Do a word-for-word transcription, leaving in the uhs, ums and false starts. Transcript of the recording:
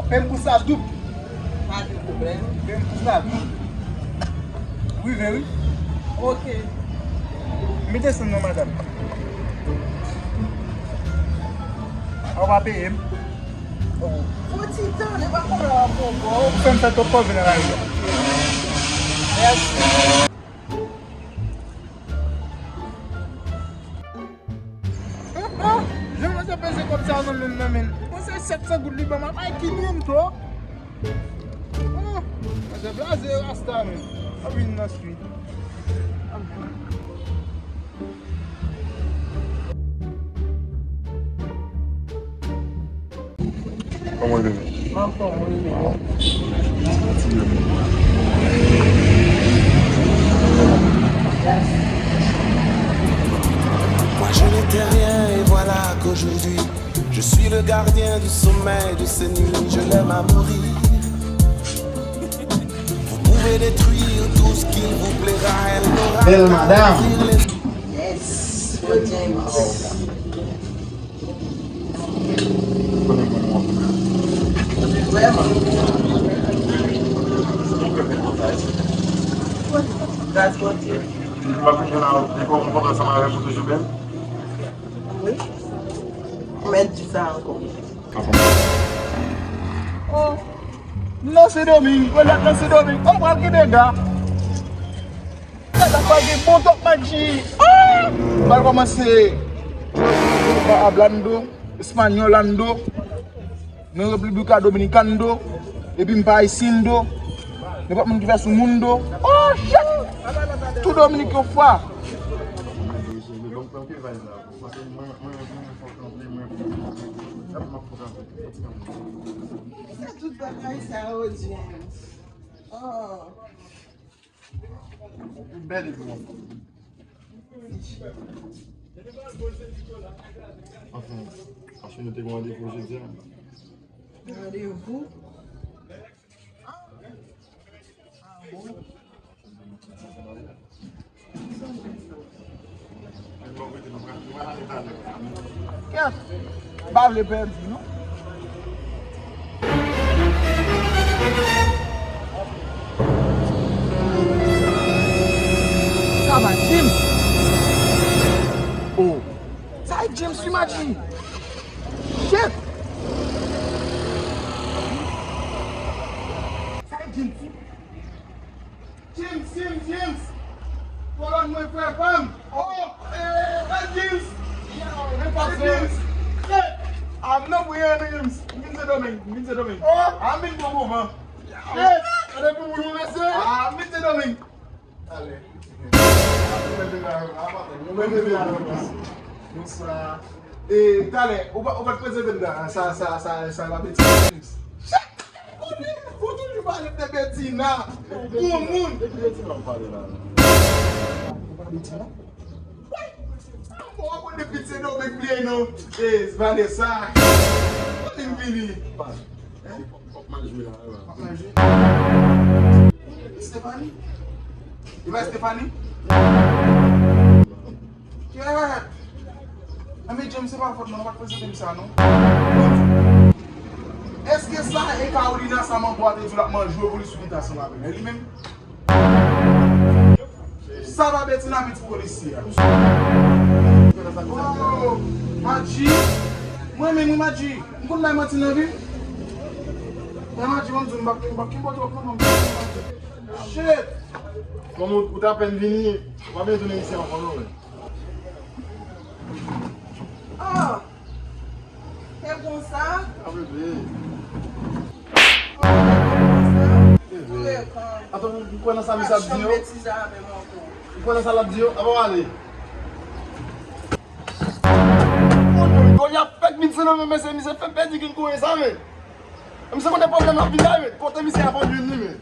Peye m pou sa doub. Pa gen pwoblèm. Peye m pou sa doub. Rive, wi. Ok. Mete san non, madanm. Ou pa peye m. Yon ti tan, li pa konn lè w ap bon bò. Ou fè m fè twòp pòv nan lari a. Mèsi. Ah, ah, jan mwen te peze kòb sa nan men m nan, men. Mwen se sèt san goud li ban m, ap ekilibre m tou. Ah, mwen se blaze rasta, men. Ap vin nan street. Kòman w ye? M anfòm, wi, men. Moi je n'étais rien et voilà qu'aujourd'hui je suis le gardien du sommeil de ces nuits, je l'aime à mourir. Vous pouvez détruire tout ce qu'il vous plaira, elle n'aura Belle madame. Yes, James. Vrèman. Gras Bondye. Ou pa konprann, ou konprann ansanm avè m pou toujou bèl? Wi. Ou mèt di sa ankò. Oh. Nan Sendomeng, mwen la nan Sendomeng. Oh, pral gen dega. Sa pral gen bon twòp match. Ah! Pral kòmanse. Hablando, Españolando, nan República Dominicando, epi m pa Ayisyen do, nenpòt moun ki fè sou moun do. Oh, shit! Tout Dominik yon fwa. Sa tout bagay sa yo, James. Oh. Bèl epi mwen. Anfen, paske nou te gen randevou jodi a. Randevou? Ah bon? Kèt, m pa vle pèdi, non. Sa va, James? Oh. Sa e James wi, Madji. Shit. Sa e James wi. James, James, James! Kolòn mwen, frè pa m! Oh, eh, eh, James! Eh, James! Eh! Ah, m nan pri an, James! M vin Sendomeng, m vin Sendomeng! Oh! Ah, m vin pran moman! Eh! Gade pou moun ou mesye! Ah, m vin Sendomeng! Ale. Bonswa. E, talè, ou pa, ou pa t prezante m nan, sa, sa, sa, sa, la Betina. Chak kote, ou toujou pale de Betina. Bon moun. Depi Betina ou pale la. Ou pa Betina? Wi. Bon, w ap konn depi Sendomeng bliye non. E, Vanessa. Kote m vini? Fòk mal jwe la, la. Fòk mal jwe. Stephanie? E pa Stephanie? Kèt! Enben, James, se pa fòt mwen, nou pa t prezante m sa, non. Èske sa e Carolina, sa manbo a te di w l ap manje w pou li sou kite ansanm avè m? E li menm? Sa pa Betina, pitit polisye a. Oh, Madji. Mwen menm, wi, Madji. M konn bay manti nan vi. Mwen, Madji, mwen di w, m p ap, m p ap kenbe w twòp, non, mwen. Shit. Kòm ou, ou t apèn vini, ou pa bezwen vin isi ankò, non, men. Ah! E konsa? A bebe. Bebe. Ato, ou kwè nan sa misye ap di yo? Ou kwè nan sa l ap di yo? Avan w ale. Goliath fèk vin se nan men mesye, misye fè pèdi grenn kounye sa, men. Misye konnen pwoblèm ap vin la, men. Kote misye ap vin li, men.